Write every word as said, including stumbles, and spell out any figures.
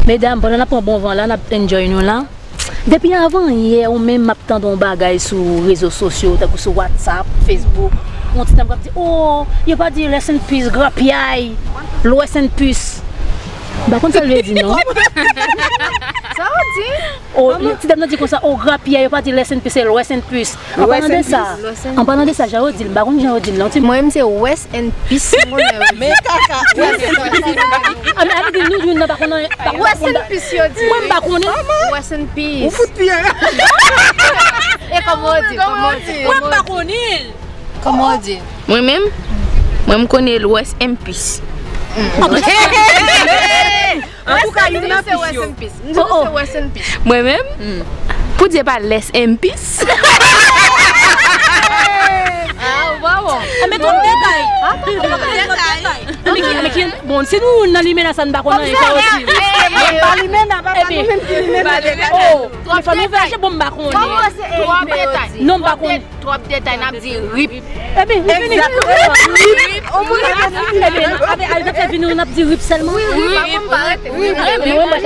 Medam, pandan n ap pran bon van la, n ap enjoy nou la. Depi avan yè, ou menm m ap tande yon bagay sou rezo sosyo, tankou sou WhatsApp, Facebook. Yon ti nèg k ap di, oh, yo pa di rest in peace, grapyay, rest in peace. M pa konn sa l vle di, non. Sa w di? Oh, ti dam nan di konsa, oh, grapyay, yo pa di rest in peace, se rest in peace. An palan de sa, an palan de sa, jan yo di l, m pa konn jan yo di l, non, ti. Mwen menm se rest in peace, m konnen yo di. Men kaka. Ah, men ann di nou, youn nan pa konn anyen. Rest in peace, yo di. Mwen m pa konnen. Rest in peace. Ou fout pye. E kòman yo di? Kòman yo di? Mwen m pa konnen. Kòman yo di? Mwen menm, mwen m konnen l rest in peace. Antouka, youn nan pis yo. M di nou se rest in peace. Mwen menm, pou di pa rest in peace. Ah, ou pa bon. Enben, twòp detay. Twòp detay. Enben, ki, enben, ki, bon, si nou youn nan limena sa, n pa konn anyen, sa yo di. Mwen pa limena, papa, nou menm ki limena. Oh, men fò nou veye, bon, m pa konnen. Twòp detay. Non, m pa konnen. Twòp detay, n ap di rip. Epi, li fini. Epi, avè, avè, avè, vini, n ap di rip sèlman. Wi, wi, pa konn pa rete. Wi, wi, wi.